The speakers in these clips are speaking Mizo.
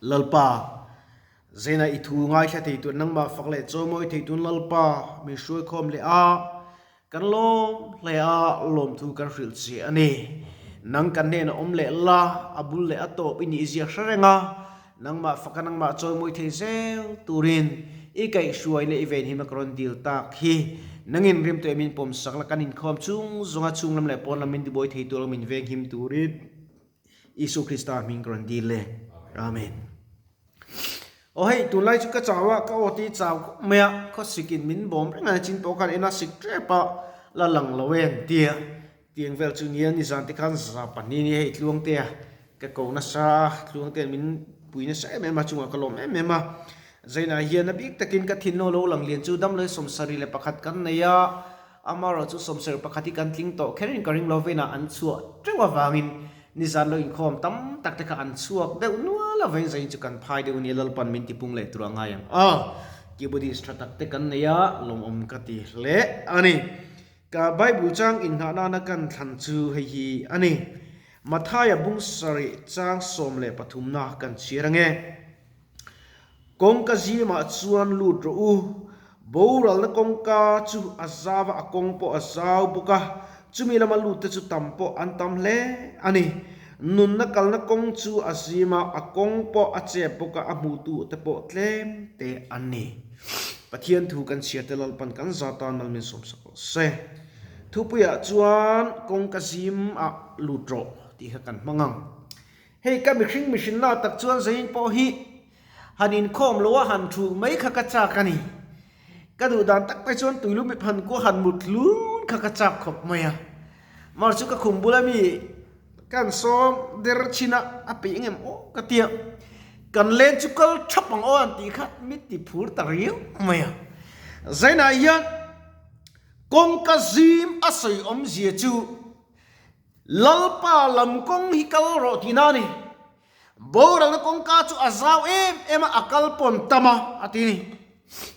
Lalpa, Zena i thu ngaithla thei tur nangmah fak leh chawimawi thei tun Lalpa min hruaikhawm leh a, kan lawm hle a, lawmthu kan hrilh che a ni. Nang kan hnenah awm leh la, a bul leh a tawp i nih zia hre reng a, nangmah faka nangmah chawimawi thei zel turin i kaihhruai leh i venhimna ka rawn dil tak hi. Nangin rimtu em in pawmsak la, kan inkhawm chung zawnga chhunglam leh pawnlam min tibuai thei tur lo min venghim turin. Isu Krista hming ka rawn dil e. Amen. Aw hei tunlai chu ka chau a, ka aw te hi chau khawp mai a, khawsik in min bawm reng a, chin pawh khan en a sik tep a, la lang lo e an ti a, tiang vel chu nia nizan te khan za pahnih nia hei tluang te a, ka ko nasa a, tluang te min pui nasa em em a, chungah ka lawm em em a, Zainah hian a bik takin ka thinlung lo lang lian chu damlai 71 kan nei a, Amaherawhchu sawmserh pakhat hi kan tling tawh kherin ka ring lo veinah an chhuah teuh avangin nizan lo inkhawm tam tak te kha an chhuak deuh nual avangin zain chu kan phai deuh nia Lalpan min tipung leh tur a ngai ang a, keyboardist tha tak te kan nei a, lawmawm ka ti hle a ni. Ka Bible chang inngah nana kan thlan chu hei hi a ni, Mathaia bung sarih chang 13 na kan chhiar ange. Kawngka zimah chuan lut rawh u. Boralna kawngka chu a zau a, a kawng pawh a zau bawk a, chumi lama lutte chu tam pawh an tam hle a ni. Nunna kalna kawng chu a zim a, a kawng pawh a chep bawk a, a hmuhtu te pawh tlem te an ni. Pathian thu kan chhiar te Lalpan kan za tan mal min sawmsak rawh se. Thupuiah chuan kawngka zimah lut rawh tih kha kan hmang ang. Hei ka mihring mihrinna tak chuan Zain pawh hi han inkhawm lo a han thu mai kha ka chak a ni. Ka duh dan tak mai chuan tuilu mi phan kua han mut hlun kha ka chak khawp mai a. Mar chu ka khum bula mi kan sawm der chin a, a peih engem aw ka tia. Kan len chu kal thap ang aw an tih kha mi ti phur ta riau mai a. Zainah hian kawngka zim a sawi awmzia chu Lalpa lam kawng hi kal rawh tihna a ni. Boralna kawngka chu a zau em em a, a kal pawn tam a, a ti ni.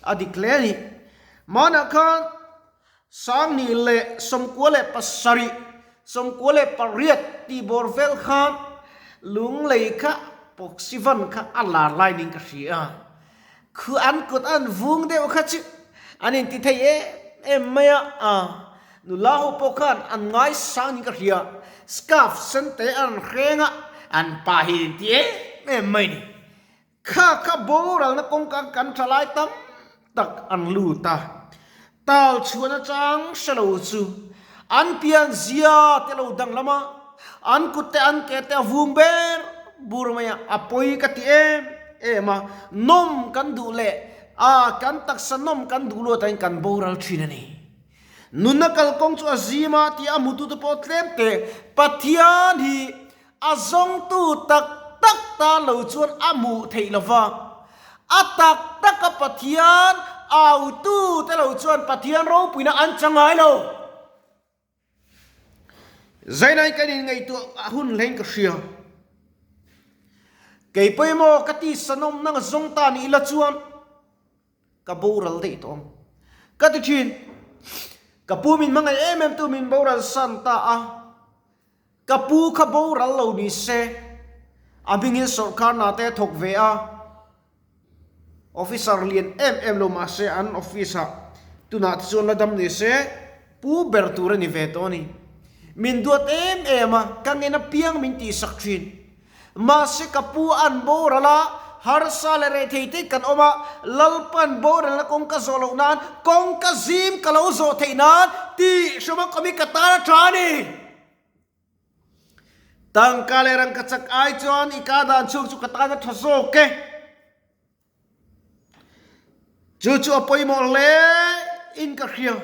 A dik hle a ni. Hmanah khan 2017, 98 tih bawr vel khan lunglei kha Poksivan kha a lar lai niin ka hria a. Khu an kut an vung deuh kha chu an inti thei em em mai a, a nula ho pawh khan an ngaisang niin ka hria, scarf sen te an hreng a, an pa hi inti em em mai ni. Kha kha boralna kawngka kan tha lai tam tak an lut a, tal chhuahna chang hre lo chu an pian zia te lo danglam a, an kut te an ke te a vung ber bur mai a, a pawi ka ti em em a, nawm kan duh leh a kan taksa nawm kan duh luat ahin kan boral thin a ni. Nunna kalkawng chu a zim a tih a hmutute pawh tlem te Pathian hi A zawngtu tak tak tan lo chuan a hmuh theih lo va, a tak taka Pathian autu te lo chuan Pathian ropuina an chang ngai lo. Zainai kan inngaihtuah a hun hlein ka hria. Kei pawimawh ka tisa nawmna zawng ta ni ila chuan Ka boral daih tawh ang. Ka ti thin. Ka pu min hmangaih em em tu min boral san ta a. Ka pu kha boral lo ni se. A hmingin sawrkar hna te a thawk ve a. Officer lian em em lo mah se an office ah tunah te chuan la dam ni se pu ber tur a ni ve tawh a ni. Min duat em em a, ka ngen apiang min tihsak thin. Mahse ka pu an boral a, harsa leh rehthei te kan awm a, Lalpan boralna kawng ka zawh loh nan, kawng ka zim ka lo zawh theih nan tih hruma kawm hi ka tan a tha a ni. Tangka leh rangka chak ai chuan i ka dan chhuak chu ka tan a tha zawk e. Chu chu a pawimawh hle in ka hria.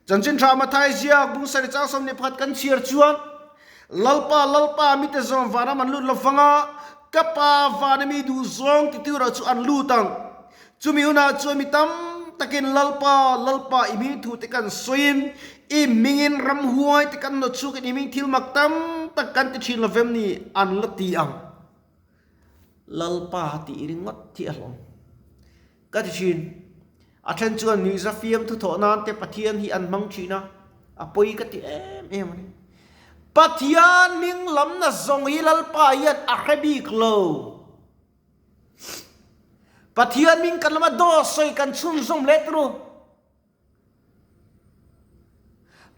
Chanchin tha Mathai ziak bung sari chang 21 kan chhiar chuan Lalpa Lalpa mite zawng vanram an lut lovanga ka pa vana mi duh zawng ti tura chu an lut ang. Chumi hunah chuan mi tam takin Lalpa Lalpa i hming thu te kan sawiin i hmingin ramhuai te kan nawt chhuakin i hming thil mak tam tak kan ti thin lovem ni an la ti ang. Lalpa tih ringawt hi a hlawm. Ka ti thin. A then chuan nuihza fiam thu thawh nan te Pathian hi an hmang thin a, a pawi ka ti em em a ni. Pathian hming lamna zawng hi Lalpa hian a hre bik lo. Pathian hming kan lama daw sawi kan chhunzawm leh turu.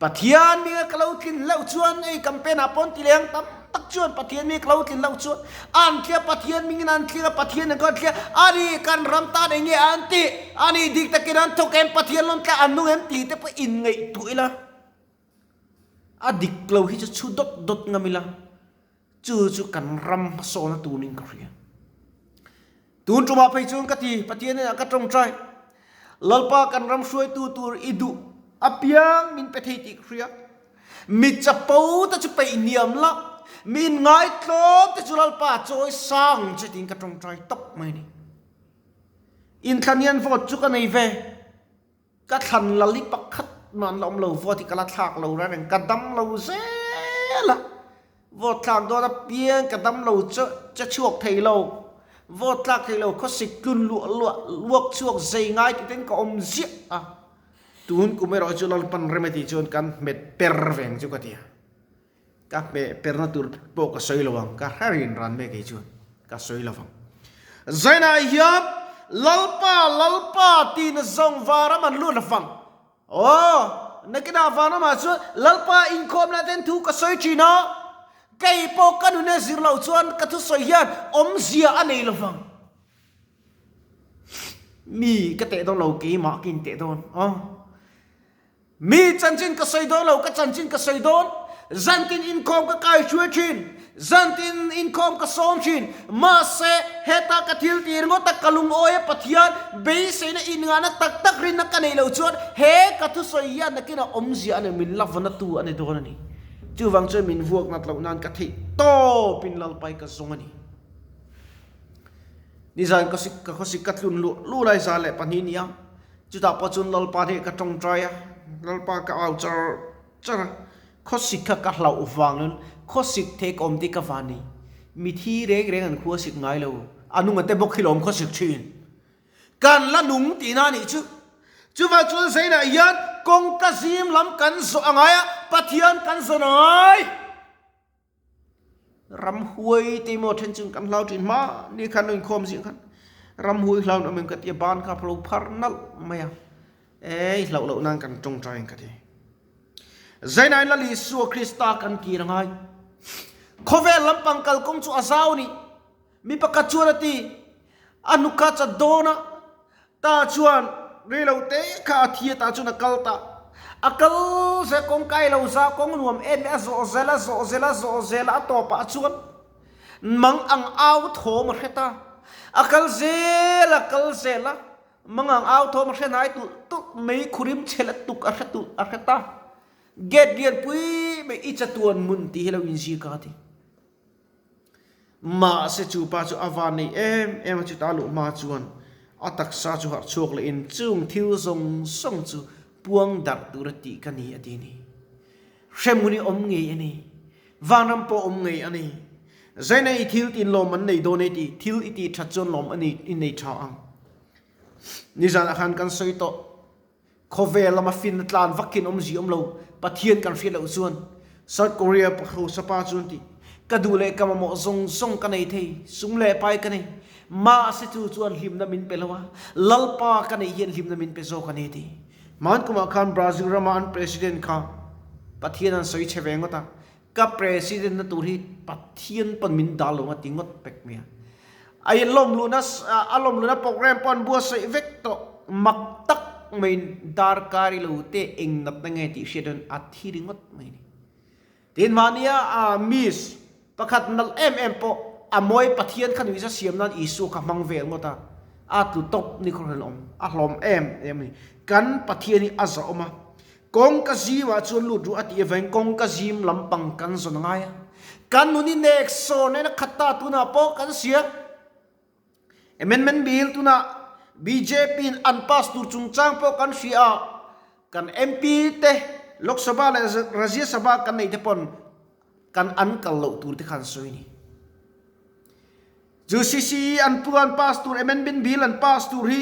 Pathian hminga ka lo tlin loh chuan ei campaign ah pawn ti leng tam tak chuan Pathian hminga ka lo tlin loh chuan an tlia Pathian hmingin an tling a Pathian an ka tlia ani kan ram tan eng nge an tih ani dik takin an thawk em Pathian lawm tla an nung em tih te pawh inngaihtuah ila a dik lo hi chu chhu dawt dawt ngam ila chu chu kan ram hmasawna turin ka hria. Tun tumah phei chuan ka ti, Pathian inah ka tawngtai. Lalpa kan ram hruaitu tur i duh apiang min pe thei tih ka hria. Mi chapo te chu peih niam la, mi inngai tlawm te chu Lalpa chawi sang che tiin ka tawngtai tawp mai a ni. Inthlan hian vote chu ka nei ve. Ka thlan lal hi pakhat mah an la awm lo, vote hi ka la thlak lo reng reng, ka dam lo zel a, vote thlak dawn apiang ka dam lo che chhuak thei lo, vote thlak thei lo khawsik tlun luah luah luak chhuak zei ngai tih ten ka awm ziah a, tun kum erawh chu Lalpan rem a tih chuan kan hmet per veng chu ka ti a, ka hmeh perna tur pawh ka sawi lo ang, ka hre rin ran mek ei chuan ka sawi lo vang. Zainah hian Lalpa, Lalpa tihna zawng vanram an lut vang. Aw, nakinah vanramah chuan Lalpa inkhawmna ten thu ka sawi thin a, kei pawh ka nuna zir loh chuan ka thusawi hian awmzia a nei lo vang. Mi ka teh dawn lo, keimah ka inteh dawn. Aw. Mi chanchin ka sawi dawn lo, ka chanchin ka sawi dawn. Zantin inkhawm ka kai hruai thin, zantin inkhawm ka sawm thin. Mahse, heta ka thil tih ringawt a ka lungawi a Pathian beiseina inngahna tak tak rinna ka neih loh chuan he ka thusawi hian nakinah awmzia a nei, min la vana tu a ni dawn a ni. Chuvang chuan min vuak nat loh nan ka theih tawpin Lalpai ka zawng a ni. Nizan ka khawsik ka tlun luh luh lai 102 ni a. Chutah pawh chuan Lalpa hneh ka tawngtai a, Lalpa ka au char char a, khawsik kha ka hlauh vangin khawsik thei ka awm tih ka van ni. Mithi reng reng an khuasik ngai lo, a nunga te bawk hi lawm khawsik thin. Kan la nung tihna a nih chu. Chuvang chuan Zainah hian kawngka zim lam kan zawh a ngai a, Pathian kan zawn a ngai. Ramhuai te emaw then chu kan hlau thin hma ni khan lo inkhawm zing khan ramhuai hlau awm em ka tia ban kha lo phar nalh mai a ei hlauh loh nan kan tawngtai ang ka ti Zainai Lal Isua Krista kan kir angai khawvel lampang kalkawng chu a zau ni mi pakhat chuan a ti a hnukha chat dawn a Ta chuan reilo te kha a thi a ta chuan a kal ta. A kal zel kawng kai lo za kawng nuam em a zawh zel a zawh zel a zawh zel a a tawpah chuan mang ang au thawm a hre ta. A kal zel a kal zel a mang ang au thawm a hre hnai tulh tulh mai khurim chhe la tuk a hre tulh a hre ta. Gate lianpui mai i chatuan mun tih hi lo inzir ka ti. Mahse chu pa chu a van nei em em a, chutah luh hma chuan a taksa chu harh chhuak leh in chung thil zawng zawng chu puang darh tur a tih ka ni a ti a ni. Hremhmun hi awm ngei a ni. Vanram pawh awm ngei a ni. Zaina i thil tin lawm an nei dawn e ti, thil i tih that chuan lawm a ni i nei tha ang. Nizanah khan kan sawi tawh. Khawvel lama finna tlan vakin awmzia awm lo, Pathian kan hriat loh chuan South Korea hausa pa chuan ti, Ka duh leh ka mamawh zawng zawng ka nei thei, sum leh pai ka nei, mahse chu chuan hlimna min pe lo a, Lalpa ka neih hian hlimna min pe zawk a ni ti. Hman kumah khan Brazil rama an president kha Pathian an sawi chhe ve ngawt a, ka president na tur hi Pathian pawn min dal lo a ti ngawt pek mai a. A lawmluhna a lawmluhna program pawh an buatsaih vek tawh mak tak maiin darkar i lo te eng natna nge tih hriat dawn a thi ringawt mai a ni. Tin mahnia a miss pakhat nalh em em pawh a mawi Pathian kha nuihza siam nan Isua kha hmang vel ngawt a, a tlu tawp ni khawrhel awm a hlawm em em a ni. Kan Pathian hi a zahawm a, Kawngka zimah chuan lut ruh a tih avangin kawngka zim lampang kan zawn a ngai a. Kan nun i nek sawn en a khat ta tunah pawh kan hria. Amendment Bill tunah bjp in an pass tur chungchang pawh kan hria a, kan MP te Lok Sabha leh Rajya Sabha kan neih te pawn kan an kal loh tur te kha an sawi a ni. Chu CCE an pu an pass tur Amendment Bill an pass tur hi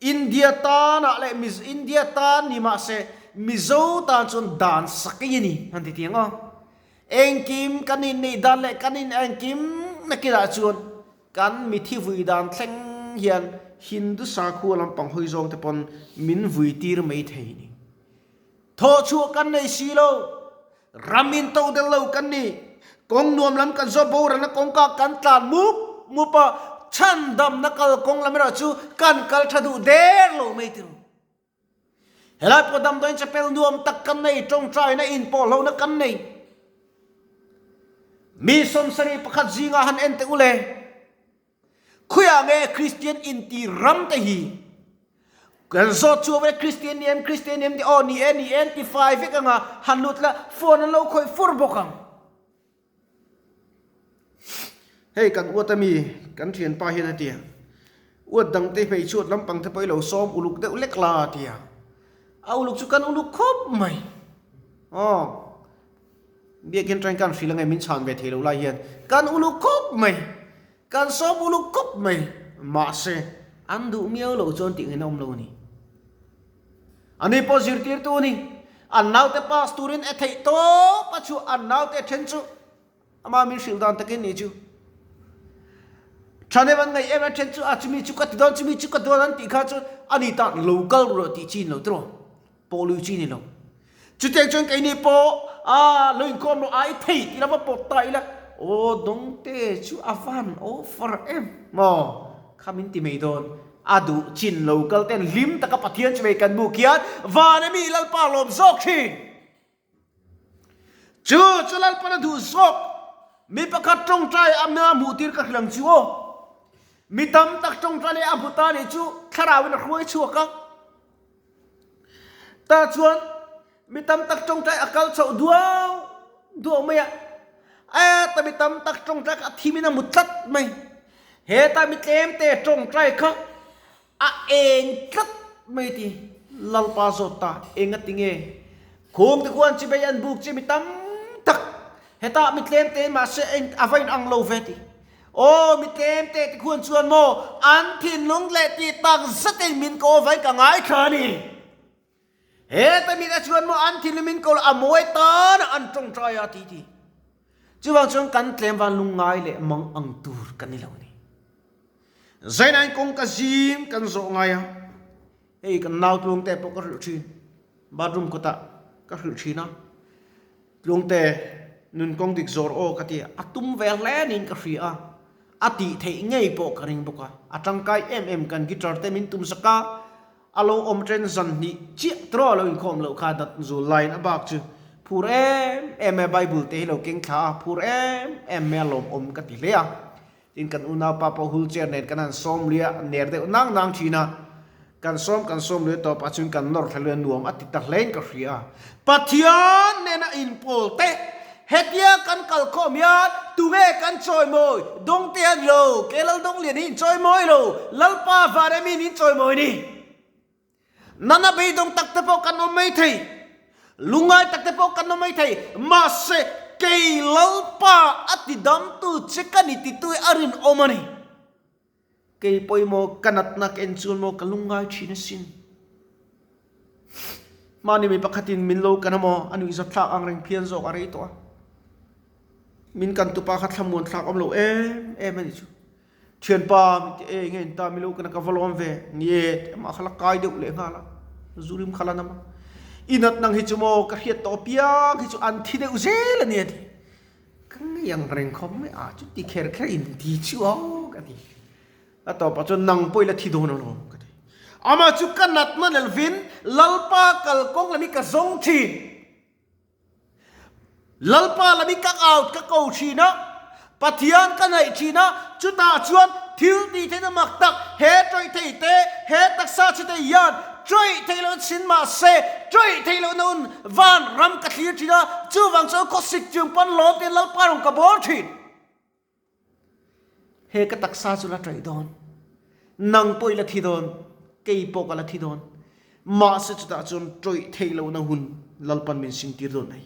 India tanah leh Mizo India tan ni mahse Mizo tan chuan dan sak ei a ni han ti tiang aw. Engkim kan inneih dan leh kan in engkim nakinah chuan kan mithi vui dan thleng hian Hindu sakhua lampang hawi zawng te pawn min vui tir mai thei ni. Thawhchhuah kan nei si lo, ram in to del lo kan ni, kawng nuam lam kan zawh boralna kawngka kan tlan mup mup a, chhandamna kal kawng lam erawh chu kan kal tha duh der lo mai tiro. Helai pawh damdawiin chapel nuam tak kan nei, tawngtaina inpawhlohna kan nei. Mi 71 zingah han en teh u le, khuiah nge Kristian inti ram te hi? Kan zawt chu awm e, Kristian ni em, Kristian ni em ti aw ni e, ni e an ti fai vek ang a, han lut la phone an lo khawih fur bawk ang. Hei kan uat ami kan thianpa hian a ti a, uat dang te hmeichhuat lampang te pawh i lo sawm uluk deuh lek la a ti a, a uluk chu kan uluk khawp mai aw biakin tang kan hrilh ange min chhan ve thei lo lai hian kan uluk khawp mai kan sawm uluk khawp mai mahse an duh miau lo chuan tih ngaihna awm lo a ni. Ani pawh zirtirtu a ni. An naute pass turin e theih tawp a chhuah an naute then chu ama min hrilh dan takin nih chu. Thahnem an ngaih em a then chu a chumi chu ka ti dawn chumi chu ka dawn an tih kha chuan ani tan lo kal rawh tih chi ni lo tiraw pawh lui chi ni lo. Chutiang chuan keini pawh a lo inkhawm rawh a i thei tih lama pawt ta ila aw dawngte chu a van offer em maw kha min ti mai dawn a duh chin lo kal ten hlim taka Pathian chu mei kan buk hian van a mi Lalpa lawm zawk thin chu chu Lalpan a duh zawk mi pakhat tawngtai a hmuh tir ka hrilh ang chu aw mi tam tak tawngtai leh a hmu ta nih chu thlarau in a hruai chhuak a. Tah chuan mi tam tak tawngtai a kal chhoh duau duau mai a, heta mi tam tak tawngtai kha a thim in a mu tlat mai, heta mi tlem te tawngtai kha a eng tlat mai ti Lalpa zawt ta eng a ti nge khum te khuan chibei an buk che mi tam tak heta mi tlem te mahse eng a va in ang lo ve ti. Aw mi tlem teh ti khuan chuan maw an thinlung leh tih tak zetin min ko vain ka ngaithla a ni. Heta mite chuan maw an thinlung min ko a mawi tana an tawngtai a ti ti. Chuvang chuan kan tlem van lungngai leh mang ang tur kan ni lo a ni. Zainain kawng ka zim kan zawh ngai a, hei kan nau tluang te pawh ka hrilh thin, bathroom kawtah ka hrilh thin a. Tlungte, nun kawng dik zawr aw ka ti a, a tum ve hle niin ka hria a, a tih theih ngei pawh ka ring bawk a, a tangkai em em kan guitar te min tum sak a, a lo awm chen zan hnih chiah tiraw a lo inkhawm loh kha dat zul laiin a bak chu phur em em e Bible te hi lo keng thla a, phur em em mai a lawmawm ka ti hle a, Tin, kan unaupa pawh wheelchair nen kan han sawm lui a, a ner deuh nang nang thin a. Kan sawm kan sawm lui tawp ah chuan kan nawr thla lui a, nuam a ti ta hlein ka hria a. Pathian nena inpawl te, hetia kan kal khawm hian tunge kan chawimawi? Dawngte a ni lo, ke Laldawng Lian hi in chawimawi lo, Lalpa Vanemi in chawimawi ni. Nana beidawng tak te pawh kan awm mai thei, lungngai tak te pawh kan awm mai thei, mahse kei Lalpa a tidamtu che ka ni titui a rinawm a ni. Kei pawimawh ka natna ka en chuan maw ka lungngai thin asin. Hmani mi pakhatin min lo kan a maw, a nuihzat thlak ang reng phian zawk a rei tawh a. Min kan tupa kha thlamuan thlak awm lo em em a ni chu. Thianpa min ti e nge in ta milo kana ka va lawm ve ni e amah kha la kai deuh leh nghal a zurim kha la nam a i nat nang hi chu maw ka hriat tawh piang hi chu an thi deuh zel a ni a ti ka ngei ang reng khawp mai a chu ti kher kher in ti chu aw ka ti a tawpah chuan nang pawh i la thi dawn alawm ka ti amah chu ka nat na nelvin Lalpa kalkawng lam hi ka zawng thin. Lalpa lam i ka out ka ko thin a, Pathian ka hnaih thin a, chutah chuan thil tih theihna mak tak he tawih thei te, he taksa chhe te hian tawih theih lohna chhin mah se, tawih theih lohna hun van ram ka thlir thin a, chuvang chuan khawsik chung pawn lawm tiin Lalpa rawn ka bawl thin. He ka taksa chu la ṭaih dawn, nang pawh i la thi dawn, kei pawh ka la thi dawn. Mahse chutah chuan ṭawih theih lohna hun Lalpan min sintir dawn a ni.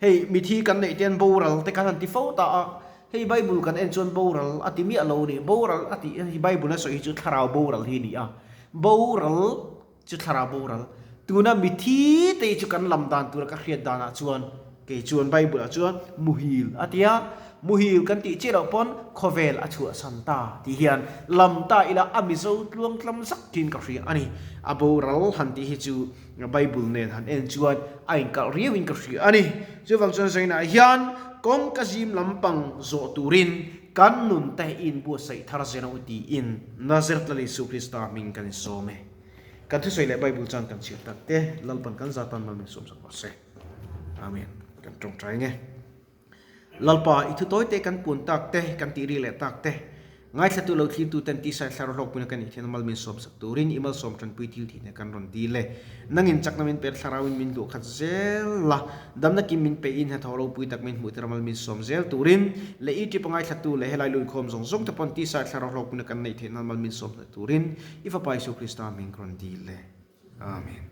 Hei mithi kan neih te hian boral te kan han ti fo ta a, hei Bible kan en chuan boral a ti miah lo a ni. Boral a tih hi Bible a sawi hi chu thlarau boral hi a ni a, boral chu thlarau boral. Tuna mithi te hi chu kan lam dan tura ka hriat danah chuan. Kei chuan Bible ah chuan muhil a ti a, muhil kan tih chiah loh pawn khawvel a chhuahsan ta tih hian lam ta ila a Mizo tluang tlam zak thin ka hria a ni. A boral han tih hi chu Bible nen han en chuan a inkalh riau in ka hria a ni. Chuvang chuan zainah hian kawngka zim lampang zawh turin kan nun te inbuatsaih thar zel ang u tiin Nazareth Lal Isu Krista hming kan insawm e. Kan thusawi leh Bible chuan kan chhiar tak te Lalpan kan zatan mal min sawmsak rawh se. Amen. Kan tawngtai nge. Lalpa, i thu tawi te kan puan tak te, kan tih ri leh tak te, ngaithlatu lo thlirtu ten tisai thlar hlawkpuina kan nih thian mal min sawmsak turin i malsawm tanpui thil thihna kan rawn dil e. Nangin chakna min pek thlarauin min luh khat zel la, damna kim min peih in hnathawh ropui tak min hmuh tir mal min sawm zel turin leh i trip a ngaithlatu leh helai lunkhawm zawng zawng te pawn tisai thlar hlawkpuina kan neih theih nan mal min sawm hna turin i Fapa Isu Krista min rawn dil e. Amen.